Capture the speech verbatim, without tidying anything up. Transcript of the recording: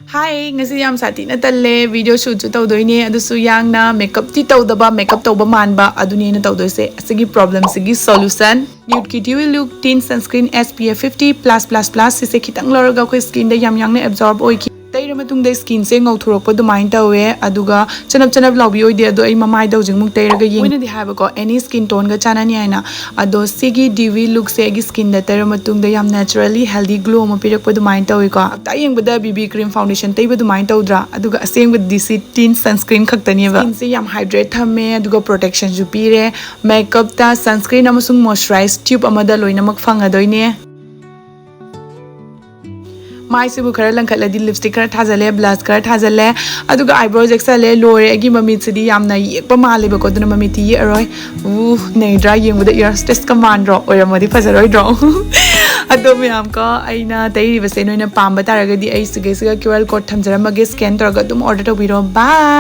Hi, ꯉꯁꯤ ꯌꯥꯝ ꯁꯥꯊꯤꯅ ꯇꯜꯂꯦ꯫ ꯚꯤꯗꯤꯑꯣ ꯁꯨꯠꯁꯨ ꯇꯧꯗꯣꯏꯅꯦ, ꯑꯗꯨꯁꯨ ꯌꯥꯡꯅ ꯃꯦꯀꯞꯇꯤ ꯇꯧꯗꯕ, ꯃꯦꯀꯞ ꯇꯧꯕ ꯃꯥꯟꯕ꯫ ꯑꯗꯨꯅꯤ ꯑꯩꯅ ꯇꯧꯗꯣꯏꯁꯦ꯫ ꯑꯁꯤꯒꯤ ꯄ꯭ꯔꯣꯕ꯭ꯂꯦꯝꯁꯤꯒꯤ ꯁꯣꯂꯨꯁꯟ: ꯅ꯭ꯌꯨꯠꯀꯤ ꯗ꯭ꯌꯨꯋꯤ ꯂꯨꯛ ꯇꯤꯟ sunscreen S P F fifty plus plus plus. ꯁꯤꯁꯦ ꯈꯤꯇꯪ ꯂꯧꯔꯒ ꯑꯩꯈꯣꯏ ꯁ꯭ꯀꯤꯟꯗ ꯌꯥꯝ ꯌꯥꯡꯅ ꯑꯦꯕꯖꯣꯔꯕ ꯑꯣꯏꯈꯤ꯫ ꯇꯩꯔ ꯃꯇꯨꯡꯗ ꯁ꯭ꯀꯤꯟꯁꯦ ꯉꯧꯊꯣꯔꯛꯄ ꯑꯗꯨꯃꯥꯏꯅ ꯇꯧꯋꯦ, ꯑꯗꯨꯒ ꯆꯅꯞ ꯆꯅꯞ ꯂꯥꯎꯕꯤ ꯑꯣꯏꯗꯦ꯫ ꯑꯗꯣ ꯑꯩ ꯃꯃꯥꯏꯗ ꯍꯧꯖꯤꯛꯃꯨꯛ ꯇꯩꯔꯒ ꯌꯦꯡ-, ꯃꯣꯏꯅꯗꯤ ꯍꯥꯏꯕꯀꯣ, ꯑꯦꯅꯤ ꯁ꯭ꯀꯤꯟ ꯇꯣꯟꯒ ꯆꯥꯟꯅꯅꯤ ꯍꯥꯏꯅ꯫ ꯑꯗꯣ ꯁꯤꯒꯤ ꯗ꯭ꯌꯨꯋꯤ ꯂꯨꯛꯁꯦ ꯑꯩꯒꯤ ꯁ꯭ꯀꯤꯟꯗ ꯇꯩꯔ ꯃꯇꯨꯡꯗ ꯌꯥꯝ ꯅꯦꯆꯔꯦꯜꯂꯤ ꯍꯦꯜꯗꯤ ꯒ꯭ꯂꯣ ꯑꯃ ꯄꯤꯔꯛꯄ ꯑꯗꯨꯃꯥꯏꯅ ꯇꯧꯋꯤꯀꯣ꯫ ꯍꯞꯇꯥ ꯌꯦꯡꯕꯗ ꯕꯤ ꯕꯤ ꯀ꯭ꯔꯤꯝ ꯐꯥꯎꯟꯗꯦꯁꯟ ꯇꯩꯕ ꯑꯗꯨꯃꯥꯏꯅ ꯇꯧꯗ꯭ꯔꯥ? ꯑꯗꯨꯒ ꯑꯁꯦꯡꯕꯗꯤ ꯁꯤ ꯇꯤꯟ ꯁꯟꯁꯀ꯭ꯔꯤꯟ ꯈꯛꯇꯅꯦꯕ꯫ ꯁ꯭ꯀꯤꯟꯁꯦ ꯌꯥꯝ ꯍꯥꯏꯗ꯭ꯔꯦꯠ ꯊꯝꯃꯦ, ꯑꯗꯨꯒ ꯄ꯭ꯔꯣꯇꯦꯛꯁꯟꯁꯨ ꯄꯤꯔꯦ꯫ ꯃꯦꯀꯞꯇ ꯁꯟꯁꯀ꯭ꯔꯤꯟ ꯑꯃꯁꯨꯡ ꯃꯣꯏꯁꯆꯔꯥꯏꯖ ꯇ꯭ꯌꯨꯕ ꯑꯃꯗ ꯂꯣꯏꯅꯃꯛ ꯐꯪꯉꯗꯣꯏꯅꯦ꯫ ꯃꯥꯏꯁꯤꯕꯨ ꯈꯔ ꯂꯪꯈꯠꯂꯗꯤ ꯂꯤꯞꯁꯇꯤꯛ ꯈꯔ ꯊꯥꯖꯜꯂꯦ, ꯕ꯭ꯂꯁ ꯈꯔ ꯊꯥꯖꯜꯂꯦ, ꯑꯗꯨꯒ ꯑꯥꯏꯕ꯭ꯔꯣ ꯌꯦꯛꯁꯜꯂꯦ꯫ ꯂꯣꯏꯔꯦ, ꯑꯩꯒꯤ ꯃꯃꯤꯠꯁꯤꯗꯤ ꯌꯥꯝꯅ ꯌꯦꯛꯄ ꯃꯥꯜꯂꯦꯕꯀꯣ, ꯑꯗꯨꯅ ꯃꯃꯤꯠꯇꯤ ꯌꯦꯛꯑꯔꯣꯏ꯫ ꯎ, ꯅꯩꯗ꯭ꯔꯥ? ꯌꯦꯡꯕꯗ ꯏꯌꯥꯔ ꯍꯣꯁꯇꯦꯁꯀ ꯃꯥꯟꯗ꯭ꯔꯣ? ꯑꯣꯏꯔꯝꯃꯗꯤ ꯐꯖꯔꯣꯏꯗ꯭ꯔꯣ? ꯑꯗꯣ ꯃꯌꯥꯝꯀꯣ, ꯑꯩꯅ ꯇꯩꯔꯤꯕꯁꯦ ꯅꯣꯏꯅ ꯄꯥꯝꯕ ꯇꯥꯔꯒꯗꯤ ꯑꯩ ꯁꯤꯒꯩꯁꯤꯒ ꯀ꯭ꯌꯨ ꯑꯥꯔ ꯀꯣꯗ ꯊꯝꯖꯔꯝꯃꯒꯦ, ꯁ꯭ꯀꯦꯟ ꯇꯧꯔꯒ ꯑꯗꯨꯝ ꯑꯣꯔꯗꯔ ꯇꯧꯕꯤꯔꯣ꯫ ꯕꯥꯏ꯫